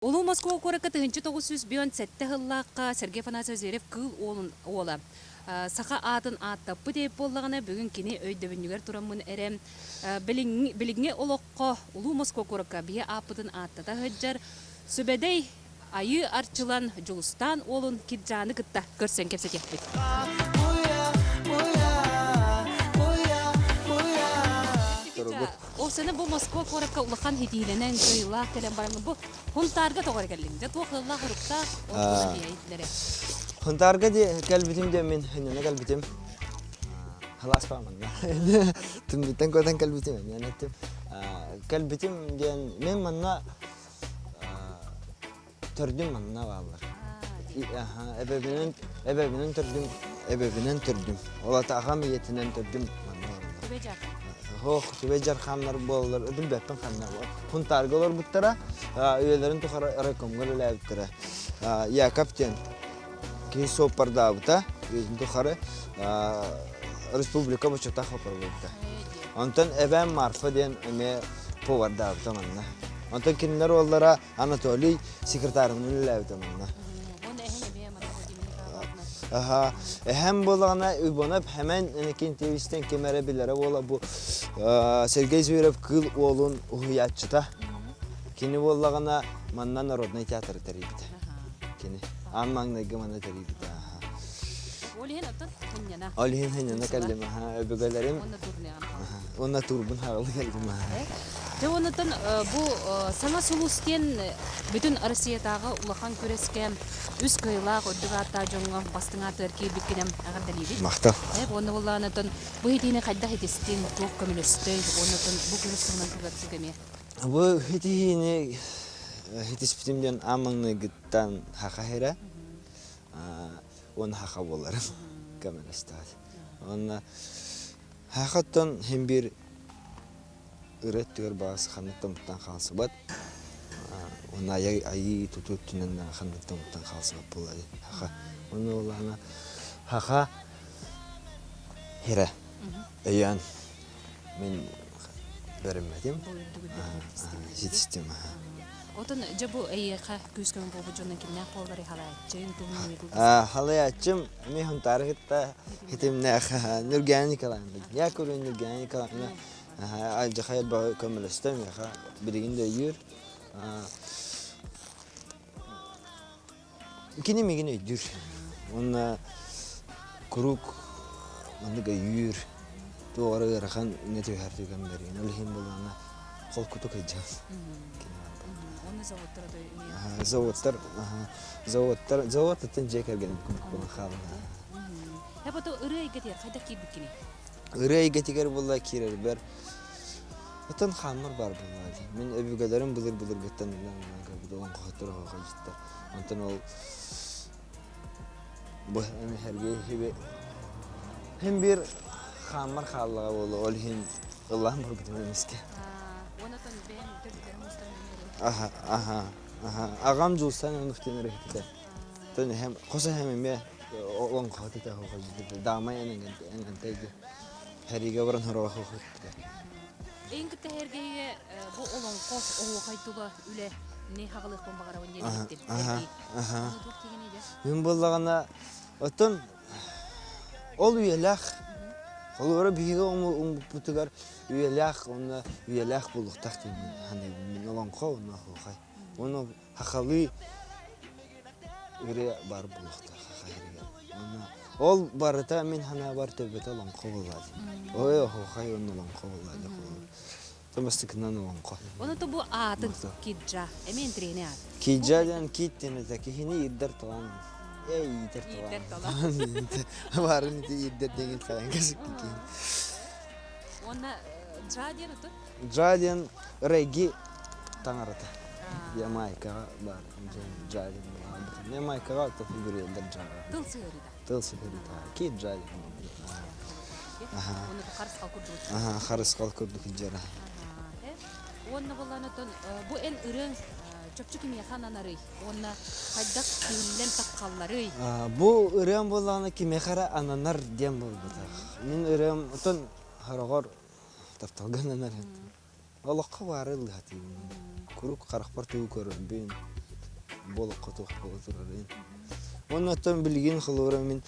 Улуу Москва куоракка 1957 сыллаахха Сергей Афанасьевич Зверев-Кыыл Уолун уола саха аатын ааттаппыт эбит буоллаҕына, бүгүн кини өйдөбүнньүгэр тураммын эрэ билиҥҥи олоххо Улуу Москва куоракка биһи ааппытын ааттата сылдьар Сүбэдэй Айыы Арчылан Дьулустаан уолун Кирджаны кытта көрсөн кэпсэтиэхпит. Ол сана бу Москва куоракка улахан хитиилэнэн, кыайыылаах кэлэн баран бу Хунтаарга тоҕо эрэ кэллиҥ? Дьэ туох ыаллаах уруктаах ол туһунан иһиттилэрэ. Хунтаарга кэлбитим диэн мин хынньана кэлбитим. Халаас манна. Түмүттэн көтөн кэлбитим эмиэ эттим. Кэлбитим диэн мен манна төрдүм манна бааллар. Эбэбинэн эбэбинэн төрдүм эбэбинэн төрдүм. Ол ата аҕам ийэтинэн төрдүм манна бааллар. Түбэ дьархан. Ох, түбэ дьарханнар буолаллар. Билбэппин ханна. Хунтаарга олорбуттара, үйэлэрин тухары райкомҥа үлэлээбиттэрэ. Яков диэн киһи суоппардаабыта үйэтин тухары республика бочуоттаах суоппар буолбута. Онтон эбээм Марфа диэн эмиэ повардаабыта манна. Онтон кинилэр уоллара Анатолий секретарынан үлэлээбитэ манна. Аха, эһэм буолаҕына Иванов Хэмэн Иннокентьевичтэн ким эрэ билэрэ буола бу Сергей Зверев Кыыл Уолун уһуйааччыта. Кини буоллаҕына манна народнай театры тэрийбитэ. Кини аан маҥнайгы манна тэрийбитэ. Ол иһин оттон хынньана. Ол иһин хынньана кэллим. Өбүгэлэрим уонна туурбун хаҕылы кэллим. Дьэ оннуттан бу Саҥа сулус диэн бүтүн Россиятааҕы улахан күрэскэ үс кыайыылаах үрдүк ааттаах дьоҥҥо бастыҥ аатыгар киирбиккинэн эҕэрдэлиибит. Махтал. Уонна буоллаҕына бу итиини хайдах итистиҥ, туох көмөлөстөй уонна бу күрэс туһунан кылгастык эмиэ. Бу итиини итиспитим диэн аан маҥнайгыттан хаха иһэрэ уонна хаха буоларым көмөлөстөөт. Уонна хахаттан хин биир ырыа өттүгэр баҕас ханныктан муттан хаалсыбат. Уонна айыы тутуу өттүнэн ханныктан муттан хаалсыбат буолла хаха. Уонна буоллаҕына хаха хирэ өйөөн мин бэриммэтим. Ситистим. Отон дьэ бу эйиэхэ күүс-көмө буолбут дьоннон кимнээх буолларый халааччыҥ туһунан Халаяччым эмиэ Хунтаары кытта хитимнээх Нургиана Николаевна. Я көрүн Нургиана Николаевна алдьархай элбэҕи көмөлөстө миэхэ билигин да өйүүр. Кини миигин өйдүүр. Уонна куруук маннык өйүүр, туох эрэ ыарахан не түһэр түгэн бэригин. Ол иһин буоллаҕына холкутук сылдьан. Уонна заводтар эмиэ Заводтар, заводтар, завод атын дьиэ кэргэн курдук буолан хаалла. Эбото ырыа эйгэтигэр хайдах киирбиккиний? Ырыа эйгэтигэр буолла киирэрбэр Отон хааммар баар буолла дии. Мин өбүгэлэрим былыр-былыргыттан көрбүт олоҥхоһуттар оһуохайдьыттар. Онтон ол бу Сергей Хим биир хааммар хааллаҕа буолуо, ол иһин ыллаан барбытым эмискэ. Аха, аха, аха. Аҕам Дьулустаан Иванов диэн ырыһыт Тон эһэм, хос эһэм эмиэ олоҥхоһут этэ, оһуохайдьыт этэ. Даамай эҥэнтэй Хэриигэ баран хороҕо хоһуттар. Эйин кытта Сэргэйгэ бу олоҥхо оһуохай тула үлэ не хаҕылыахпын баҕарабын диэн иһиттим. Мин буоллаҕына оттон ол үйэлээх холобура биһиги омукпутугар үйэлээх уонна үйэлээх буолуохтаах диэн саныыбын мин олоҥхо уонна оһуохай уонна сахалыы ырыа баар буолуохтаах саха сиригэр. Уонна ол барыта мин санаабар төбөтө олоҥхо буолла дии. Ой оһуохай уонна олоҥхо буолла дии холобур. Тымастыкынан олоҥхо. Ону бу аатын Киджа эмиэ интириэһинэй аат. Киджа диэн кит диэн этэ киһини иирдэр талаан. Эй иитэр талаан. Баарын ити иирдэр диэн хайан кэсикки Уонна Джа диэн отут? Джа диэн регги таҥарата. Ямайкаҕа баар Джа диэн баҕарбытым. Ямайкаҕа оттон фигурироваллар Джаҕа. Тыл сыһыарыыта. Тыл сыһыарыыта. Кит Джа диэн Аха. Уонна харысхал курдук. Аха, харысхал курдук дьара. Уонна буоллаан оттон бу эн ырыаҥ чопчу кимиэхэ ананарый? Уонна хайдах тиһиллэн таххалларый? Бу ырыам буоллаҕына кимиэхэ эрэ ананар диэн буолбатах. Мин ырыам оттон хороҕор тапталга ананар. Олоххо баары ыллыһатыыбын. Куруук харахпар тугу көрөрбүн. Бу олоххо туох буола турарын. Уонна оттон билигин холобура мин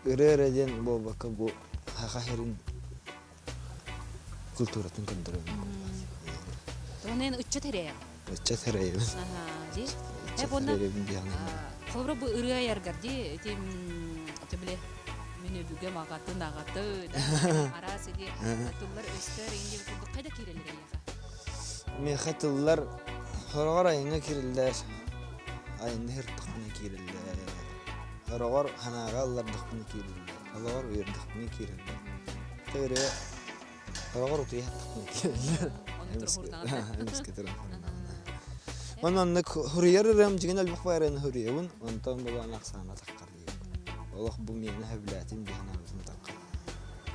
ырыа эрэ диэн буолбакка бу саха сирин культуратын көрдөрөбүн буоллаҕа. Онон ыччат эрэйэҕин. Ыччат эрэйэбин. Дии. Ыччат эрэйэбин диэҕин. Холобура бу ырыа айаргар дии ити били мин өбүгэм аҕатын аҕаты араас ити тыллар өстөр иҥ курдук хайда киирэллэр эйиэхэ? Миэхэ тыллар хороҕор айаҥҥа киирэллэр, айанна сырыттахпына киирэллэр. Хороҕор санааҕа ыллардахпына киирэллэр, олоҕор үөрдэхпинэ киирэллэр. Ырыа хороҕор утуйа сыттахпына киирэллэр. Эмискэ туран хурнаҕына. Онон оннук хуруйар ырыам дьиҥин элбэх баарыны хуруйабын, онтон булан ахсаана таххар диир. Олох бу миэнэ сөбүлээтим дии санаабытым таххар.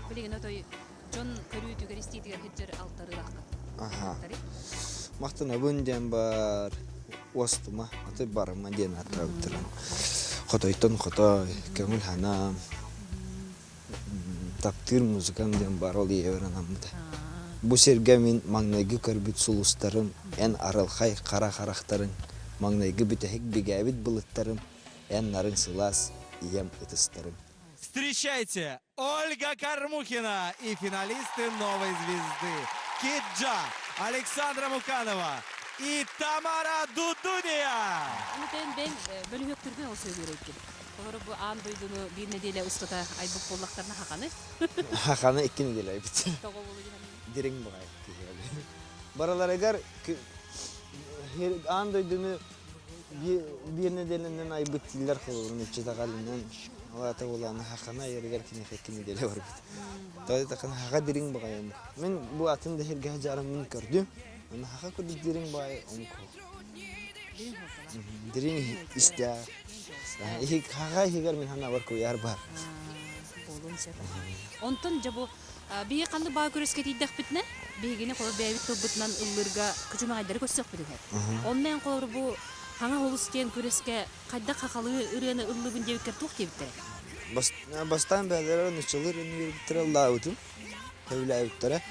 Билигин отой дьон көрүүтүгэр истиитигэр сылдьар алтарыылааххын. Аха. Махтанабын диэн бар, уостума, аты барыма диэн ааттаабыттарын. Хотойтон хотой, көҥүл ханаам, таптыыр музыкам диэн бар ол ийэбэр анаммыта. Бу сиргэ мин маҥнайгы көрбүт сулустарым, эн арылхай хара харахтарыҥ, маҥнайгы бүтэһик бигээбит былыттарым, эн нарын сылаас ийэм ытыстарым. Встречайте, Ольга Кормухина и финалисты «Новой звезды» Киджа, Александра Муканова и Тамара Дудуния! Аны бэйэм бөлүһүөктүүргүн ол сөбүлүүр Олору бу аан дойдуну биир нэдиэлэ устата айбыт буоллахтарына хаханы. Хаханы икки нэдиэлэ айбыт. Тоҕо буолуо диэн Дириҥ баҕайы киһи Барыларыгар аан дойдуну биир нэдиэлэнэн айбыт дииллэр холобурун иччитэҕэлинэн ол аата буолааны хахана айарыгар киниэхэ икки нэдиэлэ барбыт. Тоҕо диэтэххинэ хаха дириҥ баҕайы омук. Мин бу атын да сиргэ сылдьарыммын көрдүм. Аны хаха курдук дириҥ баҕайы омук Дириҥ истээх. Хаха иһигэр мин санаабар куйаар баар. Буолуон сөп. Онтон дьэ бу биһиги ханнык баҕа күрэскэ тиийдэхпитинэ, биһигини холобур бэйэбит тылбытынан ыллыырга күчүмэҕэйдэри көрсүөхпүт үһү. Онно эн холобур бу Хаҥа Улус диэн күрэскэ хайдах хахалыы ырыаны ыллыыбын диэбиккэр туох диэбиттэрэ? Бастаан бэйэлэрэ нуччалыы ырыаны үөрбүттэрэ ыллаабытым, сөбүлээбиттэрэ.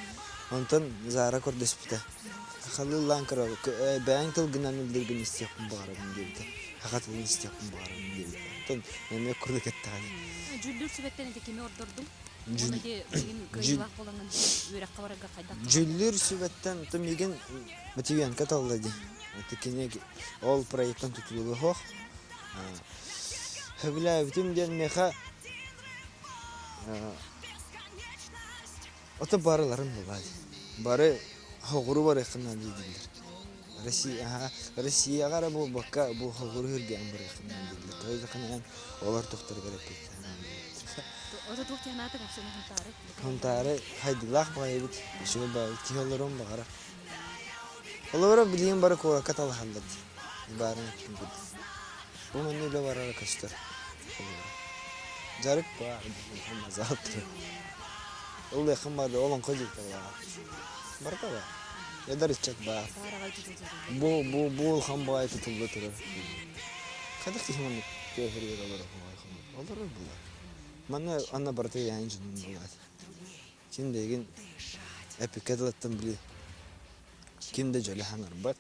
Онтон Зара көрдөспүтэ. Сахалыы ыллаан көрө, бэйэҥ тылгынан ыллыыргын истиэхпин баҕарабын диэбитэ. Саха тылын истиэхпин баҕарабын диэбитэ. Онтон эмиэ курдук эттэҕэ. Дьүүллүүр сүбэттэн ити кими ордордуҥ? Уонна ити билигин кыайыылаах буолаҥҥын үөрэххэ барарга хайдах? Дьүүллүүр сүбэттэн то миигин Матвиенко талла дии. Ити кини ол проекттан тутулуга суох. Сөбүлээбитим диэн миэхэ ото барыларын булаай. Бары хоҕуру барыаххын наада дииллэр. Россия, Россияҕа эрэ буолбакка бу хоҕуру үргээн барыаххын наада дииллэр. Тоҕо диэтэххинэ олор тохторугар эппиэттээн Ото туох диэн аатыҥ Оксана Хонтаары? Хонтаары хайдылаах баҕайыбыт, үчүгэй баҕайыбыт киһи олоруон баҕарар. Олоро билигин бары куоракка талаһаллар дии. Баарын эттим курдук. Бу манна үлэ барара көстөр. Дьарык баар, мазаал турар. Ыллыаххын баар, олоҥхо диэбиттэр баар. Барыта баар. Эдэр ыччат баар. Бу, бу, бу улахан баҕайы тутулла турар. Хайдах киһи маннык тыа сиригэр олорор Олорор буолар. Манна анна барыта яйын дьонун буолаат. Ким билигин эпиккэ тылыттан били ким да дьөлө хаҥарбат,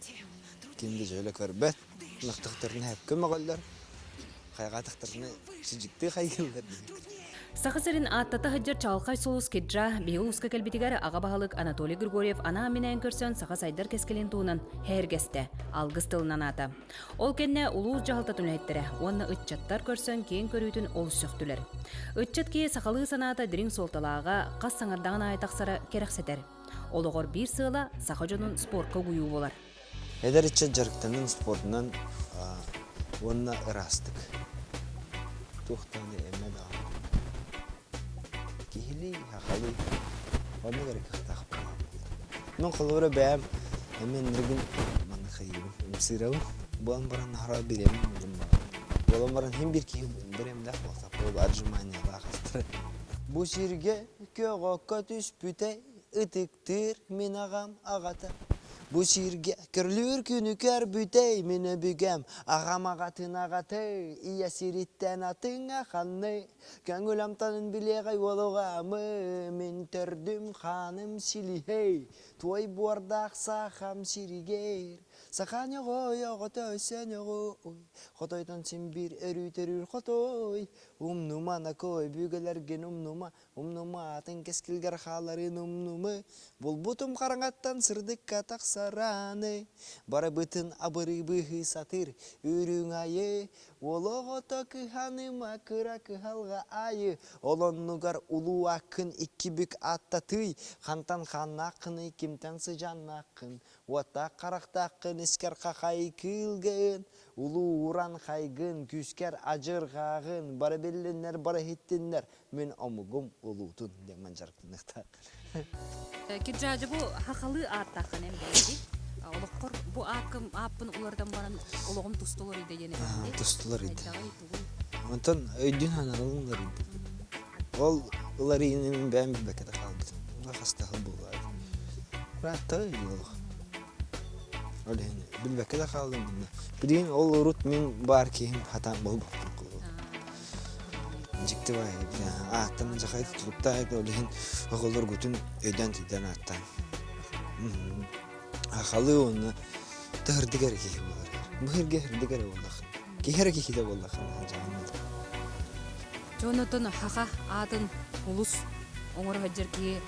ким да дьөлө көрбөт, ынахтахтарына хэпкэ мөҕөллөр, хайҕаатахтарына сидьиктии хайгыыллар диэн. Саха сирин ааттата сылдьар чаҕылхай сулус Киджа биһиги улууска кэлбитигэр аҕа баһылык Анатолий Григорьев анаан-минээн көрсөн саха сайдар кэскилин туһунан сэһэргэстэ, алгыс тылынан аата. Ол кэннэ улуус дьаһалтатын үлэһиттэрэ уонна ыччаттар көрсөн киэҥ көрүүтүн олус сөхтүлэр. Ыччат киһи сахалыы санаата дириҥ суолталааҕа хас саҥардаҕын аайы тахсара кэрэхсэтэр. Олоҕор биир сыала саха дьонун спорка угуйуу буолар. Эдэр ыччат дьарыктанан спордунан уонна ыраастык. Туох даҕаны эмэ даҕаны. Киһилии, сахалыы оннук эрэ кыахтаах буолаҕын. Мин холобура бэйэм эмиэ ынырыгын маннык хайыыбын, ымсыырабын. Буолан баран наһаа бириэмэм булан баран. Буолан баран син биир киһи бириэмэлээх буолтах буолу отжиманиялаах астара. Бу сиргэ көҕөккө түспүтэ ытыктыыр мин аҕам аҕата. Бу сиргэ көрүлүүр күнү көрбүтэй мин өбүгэм аҕам аҕатын аҕаты ийэ сириттэн атыҥа ханны Көҥүл амтанын билиэҕэй уолуҕаамы, мин төрдүм хааным силиһэй, туой буордаах саахам сиригэр. Саха ньоҕой оҕото өссө ньоҕой, Хотойтон син биир өрүү төрүүр хотой. Умнума, накой, өбүгэлэргин умнума, Умнума аатын кэскилгэр хааларын умнума. Булбутум хараҥаттан сырдыкка тахсарааны, Барыбытын абырыы быыһыы сатыыр үрүҥ айы. Уол оҕото кыһаныма кыра кыһалҕа аайы, Ол оннугар улуу ааккын икки бүк ааттатыый, Хантан хааннааххыный, кимтэн сыдьааннааххын, Уоттаах харахтааххын искэр хахай кыылгын, Улуу уран хайгын, күүскэр адьырҕааҕын, Бары биллиннэр, бары иһиттиннэр, мин омугум улуутун диэн мандьарыктаныахтаах. Кирдьаадьы бу хахалыы ааттааххын эн бэйэти. Олоххор бу ааккым ааппын уларытан баран олоҕум тустулар ыйда диэн эбэтти. Тустулар ыйда. Хайдаҕый тугуй? Онтон өйдүүн санаалын уларыйдым. Ол уларыйыыны мин бэйэм билбэккэ да хаалбытым. Хастаһыл буолуо. Ыраатта олох. Ол иһин билбэккэ да хааллым. Билигин ол урут мин баар киһим хатаан буолбаппын курдук. Дьикти баайы ааттан дьахай тутулуктаах ол иһин оҕолоргутун өйдөөн-төйдөөн ааттаан. Ахалыы уонна тыһырдык эрэ киһи буолар. Быһырга хырдык эрэ буоллаххын. Киһи эрэ киһитэ буоллаххын дьаһаммыт. Дьонотон хаха аатын улус оҥоро сылдьар киһи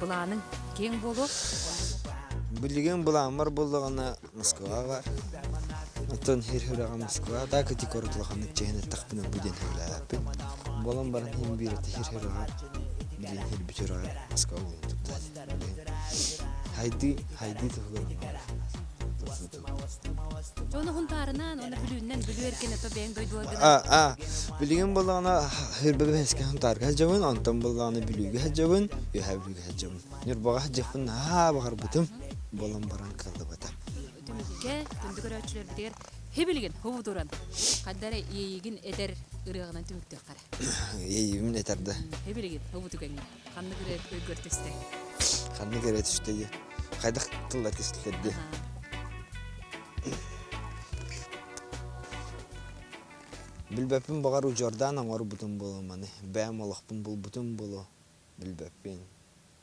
былааныҥ киэҥ буолуо. Билигин былааммар буоллаҕына Москва бар. Оттон хир-хираҕа Москва так ити куорат улаханнык чэһин эттэхпинэ бу диэн сөбүлээбэппин. Буолан баран иһин биир ити хир-хираҕа билигин хирбит үрэҕэ Москва буолан турда. Хайды, хайды туһугар Дьону хунтаарынан, оны бүлүүннэн бүлүү эркин ото бэйэҥ дойдуларгынан. А, а, билигин буоллаҕына хирбэ бэһэскэ хунтаарга сылдьабын, онтон буоллаҕына Бүлүүгэ сылдьабын, Үөһээ Бүлүүгэ сылдьабын. Ньурбаҕа сылдьыахпын наһаа баҕарбытым. буолан баран кыаллыбата. Түмүккэ күндү көрөөччүлэрбитигэр хибилигин хубутуран хайда эрэ иэйигин этэр ырыаҕынан түмүктүөххэ эрэ. Иэйиибин этэр да. Хибилигин хубутугэҥҥэ ханнык ырыа өйгөр түстэ? Ханнык ырыа түстэ дии? Хайдах тыллар түстүлэр дии? Билбэппин баҕар удьуордаан оҥорбутум буолуо маны. Бэйэм олохпун булбутум буолуо. Билбэппин.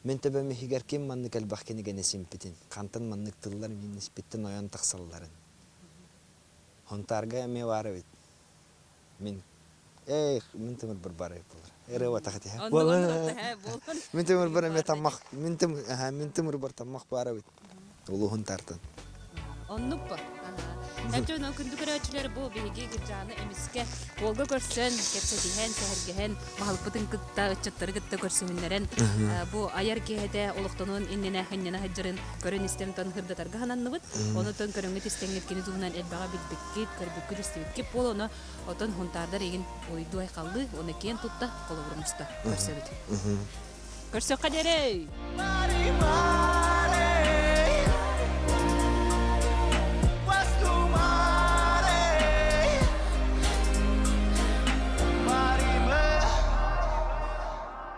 Мин төбөм иһигэр ким маннык элбэх кинигэни симпитин, хантан маннык тыллар мин испиттэн ойон тахсалларын. Хонтаарга эмиэ баар эбит. Мин эх, мин тымырбар баар эбит буолар. Ырыа этиһэ. Мин тымырбар эмиэ таммах, мин тым, мин тымырбар таммах баар эбит. Улуһун тартан. Оннук ба. Эчэ онон күндү көрөөччүлэр бу биһиги Гырдьааны эмискэ уолга көрсөн, кэпсэтиһэн, сэһэргэһэн, баһылыкпытын кытта, ыччаттары кытта көрсүһүннэрэн бу айар киэһэтэ олохтонуон иннинэ хынньана сылдьарын көрөн-истэн тон сырдатарга сананныбыт. Онутон көрөҥҥүт истэҥҥит кини туһунан элбэҕи билбиккит, көрбүккүт, истибиккит буол ону отон хунтаардар игин уйду айхаллыы, уонна киэн тутта холобурун уста көрсөбүт. Көрсөххө диэри!